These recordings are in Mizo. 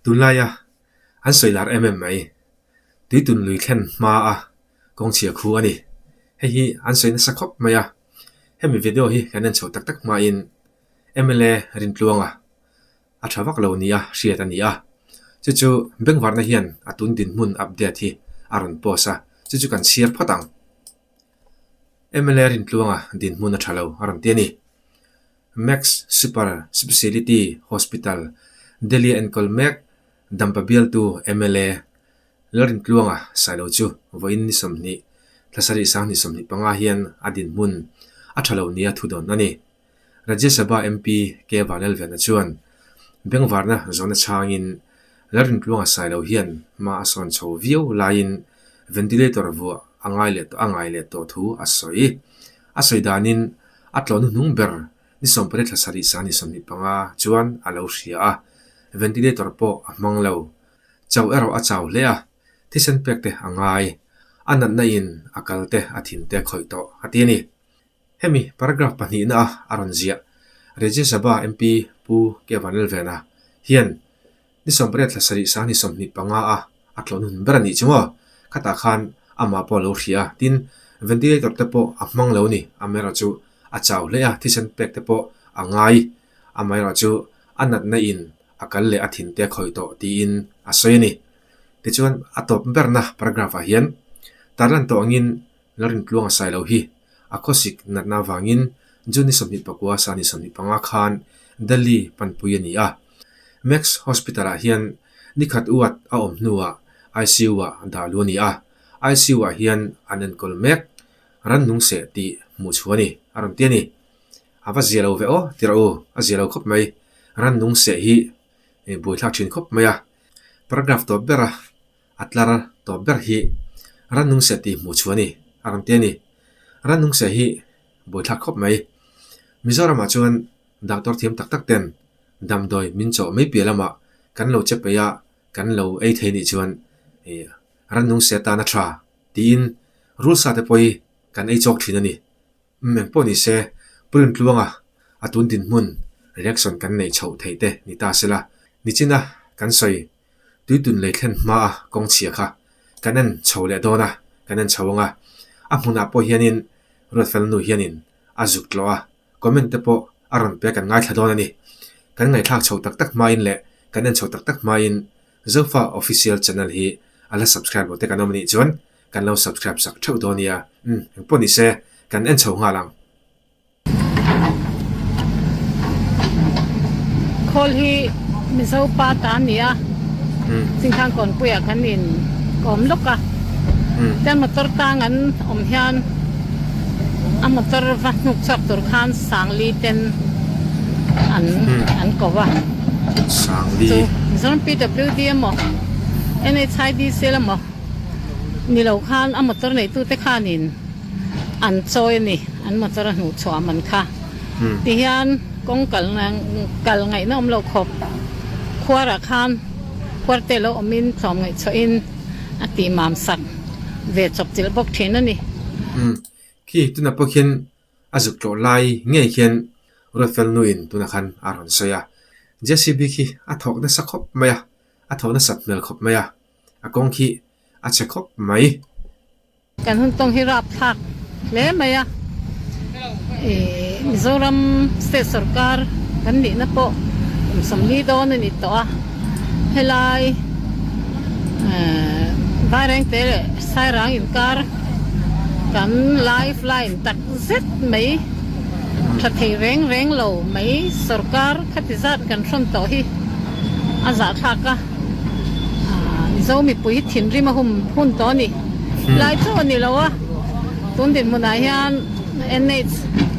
Tunlaia an sawi lar em em mai. Tuitun lui thlen hma a kawngchhia khu a ni. Hei hi an sawi nasa khawp mai a. Hemi video hi kan en chho tak tak hmain mla Rintluanga a tha vak lo nia hriat a ni a. Chu chu Bengvarna hian a tun dinhmun update hi a rawn post a, chu chu kan chhiar phawt ang. Mla Rintluanga dinhmun a tha lo a rawn ti a ni. Max Super Speciality Hospital, Delhi a enkawl mek Dampa bialtu mla Lalrintluanga Sailo chu vawiin ni 20, thla sarih 20 25 hian a dinhmun a tha lo nia thudawn a ni. Rajya Sabha MP K Vanlalvena chuan bengvarna zawhna chhangin Lalrintluanga Sailo hian hma a sawn chho viau laiin ventilator vuah a ngai leh a ngai leh tawh thu a sawi. A sawi danin a tlawh hnuhnung ber ni 18 thla sarih 25 chuan a lo hria a, ventilator pawh a hmang lo. Chauh erawh a chau hle a, thisen pek te a ngai. A natna in a kal te a thin te khawih tawh a ti a ni. Hemi paragraph pahnihna a a rawn ziah Rajya Sabha MP Pu K Vanlalvena hian ni 18 thla sarih 25 a a tlawh hnuhnun ber a nih chu maw? Khatah khan amah pawh a lo hria a, tin ventilator te pawh a hmang lo a ni. Amaherawhchu a chau hle a, thisen pek te pawh a ngai. Amaherawhchu a natna in a kal leh a thin te a khawih tawh tiin a sawi a ni. Tichuan a tawp berna paragraph ah hian tarlan tawh angin Lalrintluang a sailo hi a khawsik natna avangin June ni 29 sa ni 25 khan Delhi panpui a ni a. Max Hospital ah hian nikhat uat a awm hnuah ICU ah dah lu a ni a. ICU ah hian an enkawl mek rannung seh tih hmuh chhuah a ni a rawn ti a ni. A va zia lo ve aw ti rawh u, a zia lo khawp mai. Rannung seh hi buaithlak thin khawp mai a. Paragraph tawp ber a a tlar tawp ber hi rannung seh tih hmuh chhuah a ni a rawn ti a ni. Rannung seh hi buaithlak khawp mai. Mizoramah chuan doctor thiam tak tak ten damdawi min chawh mai piah lamah kan lo che peih a, kan lo ei thei nih chuan ih rannung seh atan a tha tiin rul sa te pawh hi kan ei chawk thin a ni. Umm engpawh ni se, Pu Rintluanga a tun dinhmun reaction kan neih chhoh theih te ni ta sela, nichina kan sawi tuitun lei thlen hma a kawng chhia kha kan en chho leh dawn a, kan en chho ang a, a hmunah pawh hianin Ruatfel nu hianin a zuk tlawh a, comment te pawh a rawn pe kan ngaithla dawn a ni. Kan ngaihthlak chho tak tak hmain leh kan en chho tak tak hmain Zofa Official Channel hi a la subscribe lo te kan awm anih chuan kan lo subscribe sak theuh dawn nia. Umm engpawh ni se kan en chho nghal ang. Khawl hi Mizo pa ta a ni a, Chingkhang Kawnpuiah kan in kawm lawk a, chuan motor tang an awm hian a motor va hnuk chhuak tur khan Sangli ten an an ko a, chu Mizoram PWD emaw NHIDC emaw ni lo khan a motor neitute khanin an chawi a ni, an motor a hnuh chhuah man kha. Tihian kawng kal kal ngaihna awm loh khawp khuarah khan khuar te lo awmin tlawm ngaih chhuahin a tih mam sak ve chawp chilh bawk thin a ni. Umm khi tunah pawh khian a zuk tlawh lai ngei khian Ruatfel nuin tunah khan a rawn sawi a, JCB khi a thawk nasa khawp mai a, a thawh nasat hmel khawp mai a, a kawng khi a chhe khawp mai. Kan hun tawng hi rap thlak hle mai a, ih Mizoram state sorkar kan nihna pawh kum 40 dawn a ni tawh a, helai eh Vairengte leh Sairang inkar kan life line tak zet mai tha thei reng reng lo mai sorkar khati zat kan hrawn tawh hi a zahthlak a. Mizo mipui hi thinrim a hum hun tawh a ni. Lai chauh a ni lo a, tun dinhmunah hian NH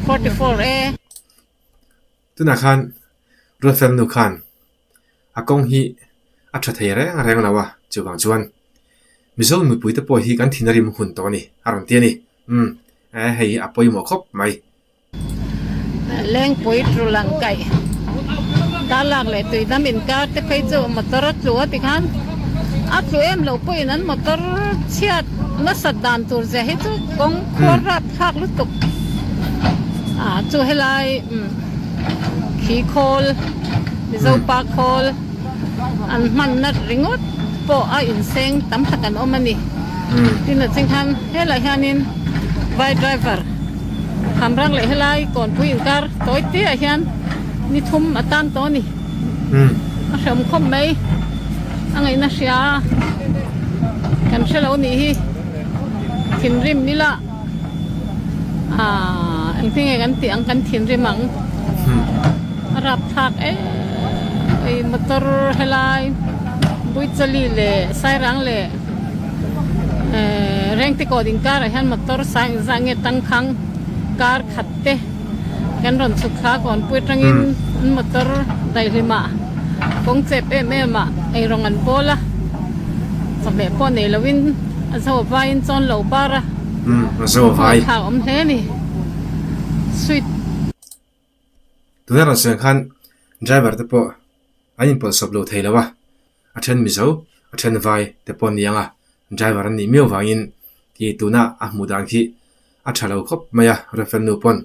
44 A. Tunah khan Ruatfel nu khan a kawng hi a tha thei reng reng lo a, chuvang chuan Mizo mipui te pawh hi kan thin a rim hun tawh a ni a rawn ti a ni. Umm, hei hi a pawimawh khawp mai. Lengpui Trulang kaih Darlak leh Tuidam inkar te phei chu motor a tlu a tikhan a tlu em loh pawhin an motor chhiat nasat dan tur zia hi chu kawng khuar rap thlak lutuk ah chu helai khi khawl Mizo pa khawl. an hmanna ringawt pawh a inseng tam tak an awm a ni. Tin a ching khan helaiah hianin vai driver Hamrang leh helai kawnpui inkar tawi te ah hian ni thum a tan tawh a ni. A hreawm khawp mai a ngaihna hria kan hre lo nih hi thinrim ila aaa engtin nge kan tih ang kan thinrim ang a rapthlak em ei motor helai Buichali leh Sairang leh ehh Rengtikawn inkarah hian motor sang engzah nge tangkhang kar khat te kan rawn chhuk thla kawnpui atangin an motor daihlimah kawng chep em em ah eirawng an bawl a chawhmeh pawh nei loin a zo vaiin chawn lo bar a nghawngthlak awm hle a ni sweet. Tuna rawn sawi ang khan driver te pawh an inpawlhsawp lo thei lo a, a then Mizo a then vai te pawh an ni ang a, driver an nih miau vangin khi tuna a hmuh dan khi a tha lo khawp mai a, Referee nu pawn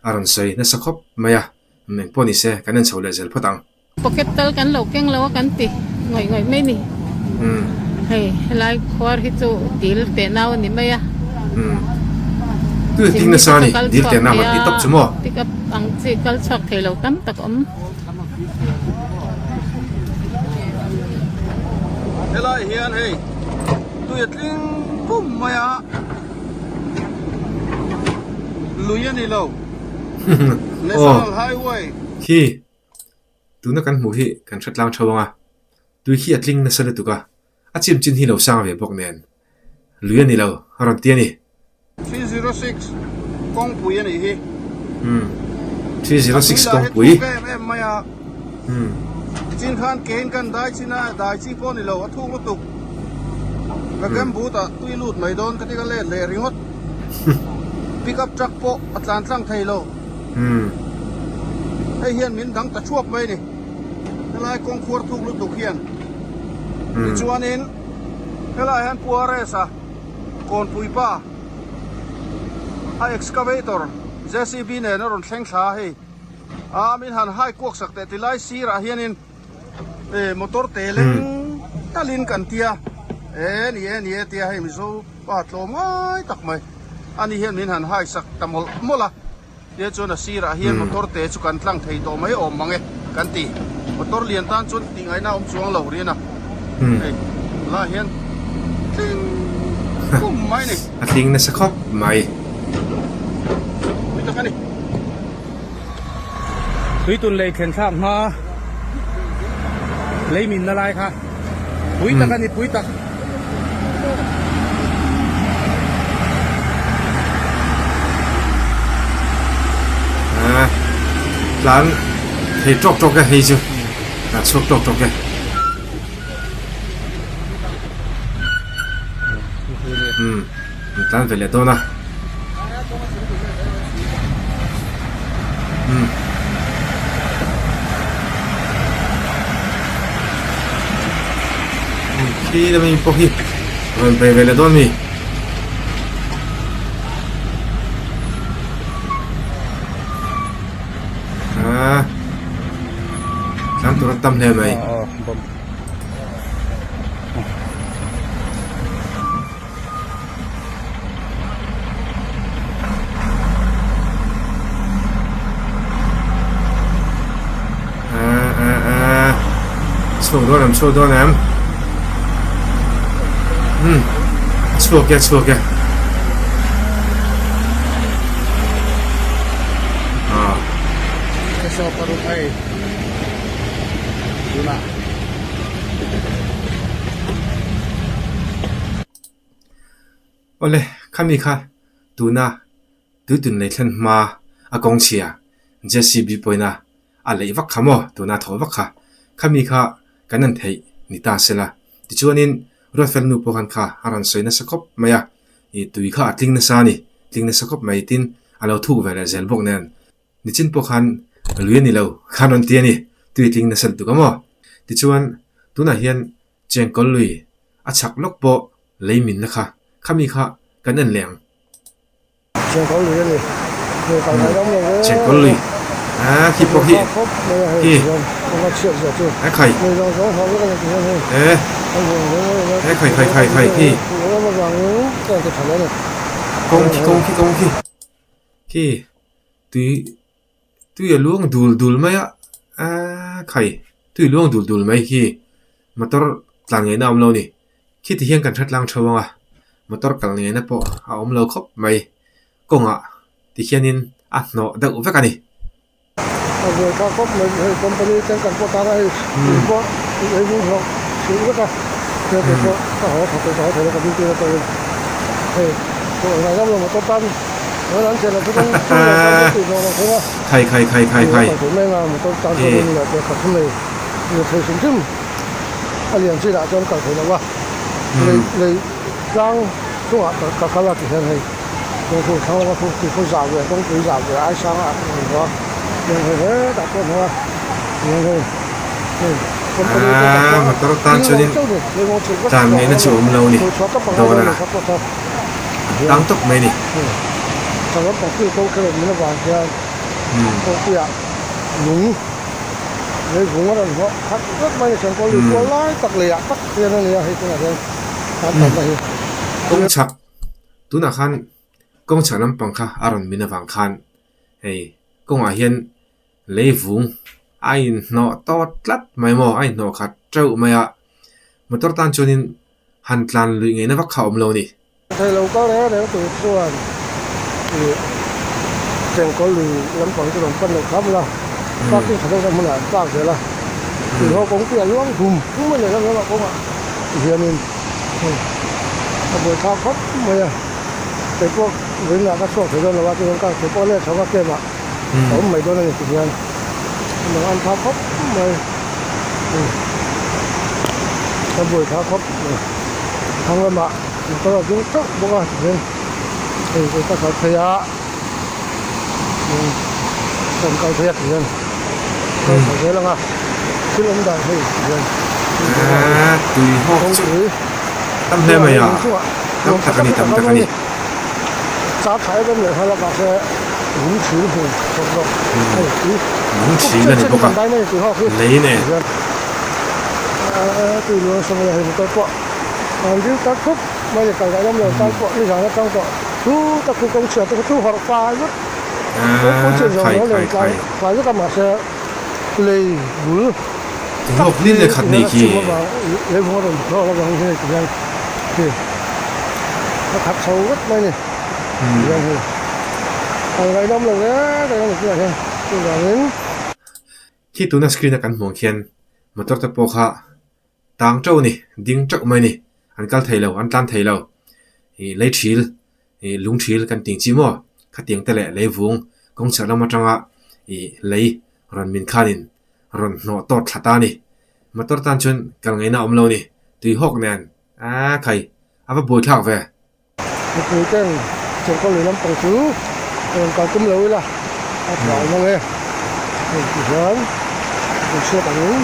a rawn sawi nasa khawp mai a, eng pawh ni se kan en chho leh zel phawt ang. Pocket tal kan lo keng lo a kan ti ngawih ngawih mai ni. Hei helai khuar hi chu dil teh nau a ni mai a. Tu ting nasa a ni dil teh nau han tih tawp chu maw? Pick up ang chi kal chhuak thei lo tam tak awm. Helai hian hei tui a tling pum mai a lui a ni lo National Highway. Khi tuna kan hmuh hi kan hre tlang tho ang a tui khi a tling nasa lutuk a a chim chin hi lo sang ve bawk nen lui a ni lo a rawn ti a ni. 306 kawngpui a nih hi. Umm 306 kawngpui. A tui lah hi thuk em em mai a. Umm. Tichin khan kein kan dai chin a, dai chi pawh ni lo, a thuk lutuk. Ka gambut ah tui lut mai dawn ka ti ka let leh ringawt. Pick up truck pawh a tlan tlang thei lo. Umm. Hei hian min dang ta thuap mai a ni. Helai kawngkhuar thuk lutuk hian. Tichuanin helai hian Pu RS a. Kawnpui pa a excavator JCB nen a rawn thleng thla a hei a min han hai kuak sak teh tilai sirah hianin eh motor te leng talin kan tia eh ni e ni e tia hei Mizo pa tlawm ngai tak mai ani hian min han hai sak ta mawlh mawlh a. Tia chuan a sirah hian motor te chu kan tlang thei tawh mai awm mang e kan ti. Motor lian tan chuan tih ngaihna a awm chuang lo rian a. Hei lah hian tling khum mai a ni. A tling nasa khawp mai. Pui tak a ni. Tuitun lei thlen thlak hma lei minna lai kha pui tak a ni pui tak. Tlan thei tawk tawk e hei chu tlan chhuak tawk tawk e. Umm an tlan ve leh dawn a. Umm. Khi lami pawh hi rawn bei ve leh dawn mi. Ah. Tlan tur an tam hle mai. Chhuak dawn em chhuak dawn em umm a chhuak e a chhuak e ah. Awle, khami kha tuna tuitun lei thlen hma a kawng chhia JCB pawina a leih vak kha maw tuna a thaw vak kha khami kha kan en theih ni ta sela tichuanin Ruatfel nu pawh khan kha a rawn sawi nasa khawp mai a ih tui kha a tling nasa a ni tling nasa khawp mai tin a lo thuk ve leh zel bawk nen Nichin pawh khan lui a ni lo khan rawn ti a ni, tui tling nasa lutuk a maw? Tichuan, tunah hian chengkawl lui a chhak lawk pawh lei minna kha, khami kha kan en leh ang. Chengkawl lui a ni, lui kal ngaih awm lo ve. Chengkawl lui Aa khi pawh khi khi e khai e e khai khai khai khai khi kawng khi kawng khi kawng khi khi tui tui a luang dul dul mai a aa khai tui luang dul dul mai khi motor tlan ngaihna a awm lo a ni khiti hian kan hre tlang theuh ang a motor kal ngaihna pawh a awm lo khawp mai kawngah ti hianin a hnawh deuh vek a ni. A buai tha khawp mai hei company ten kan pawh tan a hei tui pawh hei lung hlawh chhilh vek a hei kei pawh ka haw tha thei ka haw thei lo ka duty na tawhin hei pawh ngai ngam lo motor tan chuan an thian lo chu kawng two wheeler tan pawh tui hnawh lo thung a Khai khai khai khai khai kal thei mai anga motor tan chuan in leh pek khat thum nei ni thei hrim hrim a lian chinah chuan kal thei lo a lei lei tlang chungah ka kal a ti hian hei. Aaa motor tan chuanin tlan ngaihna chu a awm lo a ni dawn a tang tawp mai a ni. Kawng chhak tunah khan kawng chhak lampang kha a rawn min avang khan hei kawngah hian lei vung a inhnawh tawt tlat mai maw a inhnawh khat teuh mai a motor tan chuanin han tlan luih ngei na vak kha a awm lo a ni. Thei lo kal reng reng tur chuan ih chengkawl lui lampang chu rawn pan lo kham la parking tha deuh na hmunah an park zel a tihawh kawngpui a luang hum hum a ni lam lamah kawngah tihianin hei a buaithlak khawp mai a kei pawh vawiinah ka chhuak thei dawn lo a chuan car kei pawh a let chho a camp ah a awm mai dawn a ni ti hian a mang an thlak khawp mai a buaithlak khawp mai thlang lamah motor a ding teuh bawk a tihian hei kei ka kal phei a kan kal phei a ti hian kal chho zel ang a thil awm dan hei ti hian tui hawk chu tam hle mai a tam tak a ni tam tak a ni char tha em em leh nghal a mahse lung thil hmu thawk zawk hei tui lung thil a ni bawk a lei nen tui luang sawn a hei motor pawh an ding tak khup mai leh kal daih lam lo tan pawh nizan atang tawh Chu ka thu kawng chhiat te kha chu harh fai vek kawngpui chhiat zawng zawng nen tlai fai vek a mahse lei bul tak hi tihian a chhum avang lei vung a rawn hlawk avang hian ti hian khi a khat chho vek mai a ni tihian hei a ngaihnawm lo reng reng a ni tunah hian chuvangin. Khi tuna screen a kan hmuh ang khian motor te pawh kha Tang teuh a ni, ding teuh mai a ni. An kal thei lo, an tlan thei lo. Ih lei thil, ih lung thil kan tih chi maw? Khatiang te leh lei vung kawng chhiah lam atanga ih lei rawn min khanin rawn hnawh tawt thla ta a ni. Motor tan chuan kal ngaihna a awm lo a ni. Tui hawk nen aa khai a va buai thlak ve. Mipui ten chengkawl lui lampang chu rawn kal tum lo ila a tha awm ang e. Hei ti hian kan chhuak angin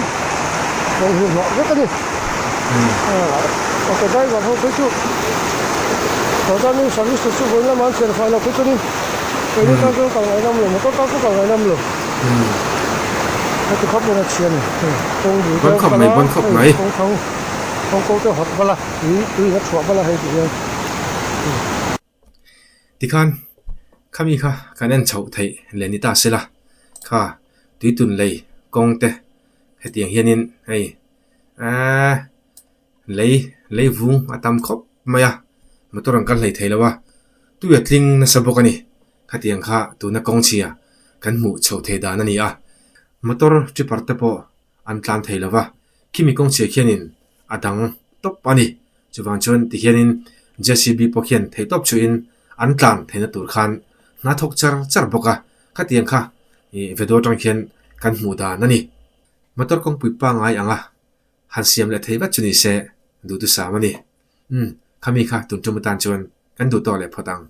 kawng hi hnawh vek a ni. Auto driver ho phei chu tawhtanin service te chu vawiin lamah an thian fai lo phei chuanin keini tan chuan kal ngaih nam lo motor tan pawh kal ngaih nam lo. Heti khawp hian a chhia a ni. Hei kawng bul te a kal a hei kawng thang kawng ko te a hawt val a. Tikhan khami kha kan en chhoh theih leh ni ta sela kha tuitun lei kawng te hetiang hianin hei aaa lei lei vung a tam khawp mai a motor an kal hlei thei lo a tui a tling nasa bawk a ni khatiang kha tuna kawng chhia kan hmuh chhoh theih dan a ni a motor tripper te pawh an tlan thei lo va khimi kawng chhia khianin a dang tawp a ni. Chuvang chuan tihianin JCB pawh khian theihtawp chuhin an tlan theihna tur khan hna thawk char char bawk a, khatiang kha ih video atang khian kan hmuh dan a ni. Motor kawngpui pangngai anga han siam leh thei vat chu ni se duhthusam a ni. Umm, khami kha tun tum atan chuan kan duh tawk leh phawt ang.